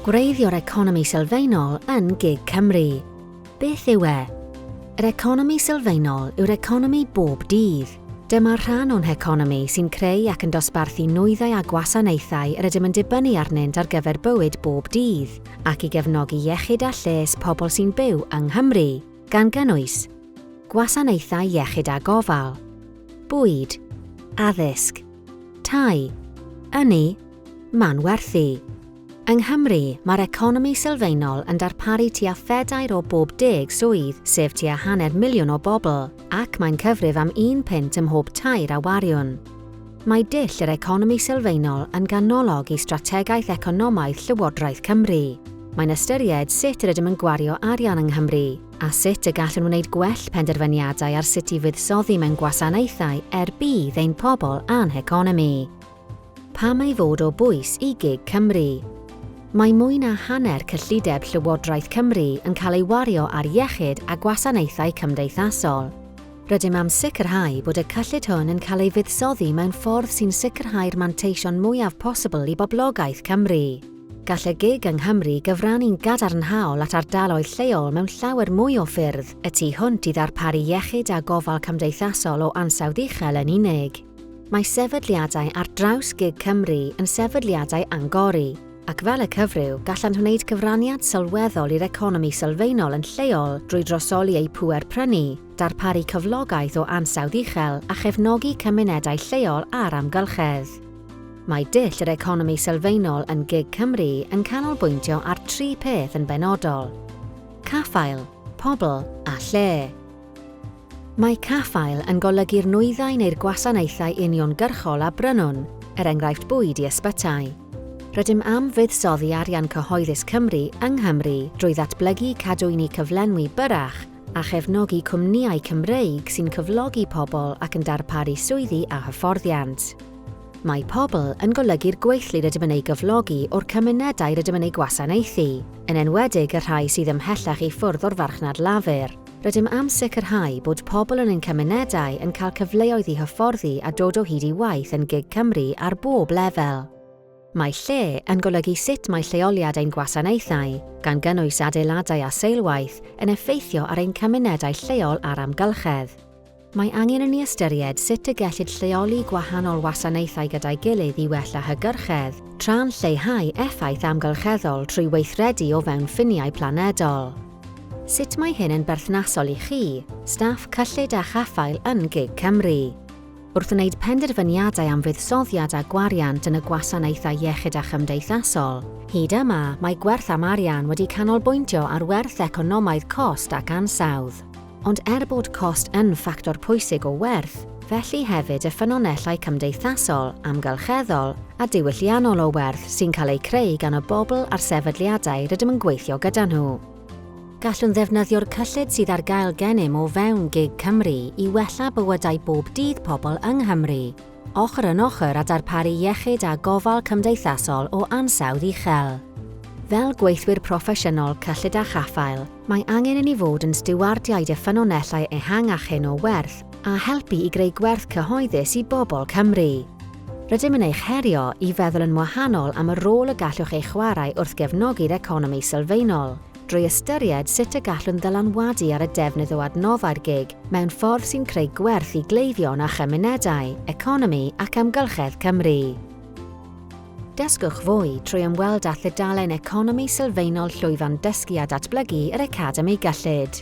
Gwreiddio'r economi sylfaenol yn gig Cymru. Beth yw e? Yr economi sylfaenol yw'r economi bob dydd. Dyma'r rhan o'n heconomi sy'n creu ac yn dosbarthu nwyddau a gwasanaethau yr ydym yn dibynnu arnynt ar gyfer bywyd bob dydd, ac i gefnogi iechyd a lles pobl sy'n byw yng Nghymru, gan gynnwys, gwasanaethau iechyd a gofal, bwyd, addysg, tai, ynni, manwerthu. Yng Nghymru, mae'r economi sylfaenol yn darparu tua phedair o bob deg swydd, sef tua hanner miliwn o bobl, ac mae'n cyfrif am un punt ym mhob tair a wariwn. Mae dull yr economi sylfaenol yn ganolog i strategaeth economaidd Llywodraeth Cymru. Mae'n ystyried sut yr ydym yn gwario arian yng Nghymru, a sut y gallwn wneud gwell penderfyniadau ar sut i fuddsoddi mewn gwasanaethau er budd ein pobl a'n heconomi. Pam ei fod o bwys i gig Cymru? Mae mwy na hanner cyllideb Llywodraeth Cymru yn cael ei wario ar iechyd a gwasanaethau cymdeithasol. Rydym am sicrhau bod y cyllid hwn yn cael ei fuddsoddi mewn ffordd sy'n sicrhau'r manteision mwyaf posibl i boblogaeth Cymru. Gall y gig yng Nghymru gyfrannu'n gadarnhaol at ardaloedd lleol mewn llawer mwy o ffyrdd, y tu hwnt i ddarparu iechyd a gofal cymdeithasol o ansawdd uchel yn unig. Mae sefydliadau ar draws gig Cymru yn sefydliadau angori, ac fel y cyfryw, gallant wneud cyfraniad sylweddol i'r economi sylfaenol yn lleol drwy drosoli eu pŵer prynu, darparu cyflogaeth o ansawdd uchel a chefnogi cymunedau lleol a'r amgylchedd. Mae dull yr economi sylfaenol yn gig Cymru yn canolbwyntio ar tri peth yn benodol, caffael, pobl a lle. Mae caffael yn golygu'r nwyddau neu'r gwasanaethau uniongyrchol a brynwn, er enghraifft bwyd i ysbytai. Rydym am fuddsoddi arian cyhoeddus Cymru yng Nghymru drwy ddatblygu cadwyni cyflenwi byrrach a chefnogi cwmnïau Cymreig sy'n cyflogi pobl ac yn darparu swyddi a hyfforddiant. Mae pobl yn golygu'r gweithlu rydym yn ei gyflogi o'r cymunedau rydym yn eu gwasanaethu, yn enwedig y rhai sydd ymhellach i ffwrdd o'r farchnad lafur. Rydym am sicrhau bod pobl yn ein cymunedau yn cael cyfleoedd i hyfforddi a dod o hyd i waith yn gig Cymru ar bob lefel. Mae lle yn golygu sut mae lleoliad ein gwasanaethau, gan gynnwys adeiladau a seilwaith, yn effeithio ar ein cymunedau lleol a'r amgylchedd. Mae angen i ni ystyried sut y gellid lleoli gwahanol wasanaethau gyda'i gilydd i wella hygyrchedd, tra'n lleihau effaith amgylcheddol trwy weithredu o fewn ffiniau planedol. Sut mae hyn yn berthnasol i chi, staff cyllid a chaffael yn gig Cymru? Wrth wneud penderfyniadau am fuddsoddiad a gwariant yn y gwasanaethau iechyd a chymdeithasol, hyd yma mae gwerth am arian wedi canolbwyntio ar werth economaidd cost ac ansawdd. Ond er bod cost yn ffactor pwysig o werth, felly hefyd y ffynonellau cymdeithasol, amgylcheddol a diwylliannol o werth sy'n cael eu creu gan y bobl a'r sefydliadau rydym yn gweithio gyda nhw. Gallwn ddefnyddio'r cyllid sydd ar gael gennym o fewn gig Cymru i wella bywydau bob dydd pobl yng Nghymru, ochr yn ochr â darparu iechyd a gofal cymdeithasol o ansawdd uchel. Fel gweithwyr proffesiynol cyllid a chaffael, mae angen i ni fod yn stiwardiaid y ffynonellau ehangach hyn o werth a helpu i greu gwerth cyhoeddus i bobl Cymru. Rydym yn eich herio i feddwl yn wahanol am y rôl y gallwch ei chwarae wrth gefnogi'r economi sylfaenol, drwy ystyried sut y gallwn ddylanwadu ar y defnydd o adnoddau'r gig mewn ffordd sy'n creu gwerth i gleifion a chymunedau, economi ac amgylchedd Cymru. Dysgwch fwy trwy ymweld â thudalen Economi Sylfaenol Llwyfan Dysgu a Datblygu yr Academi Gyllid.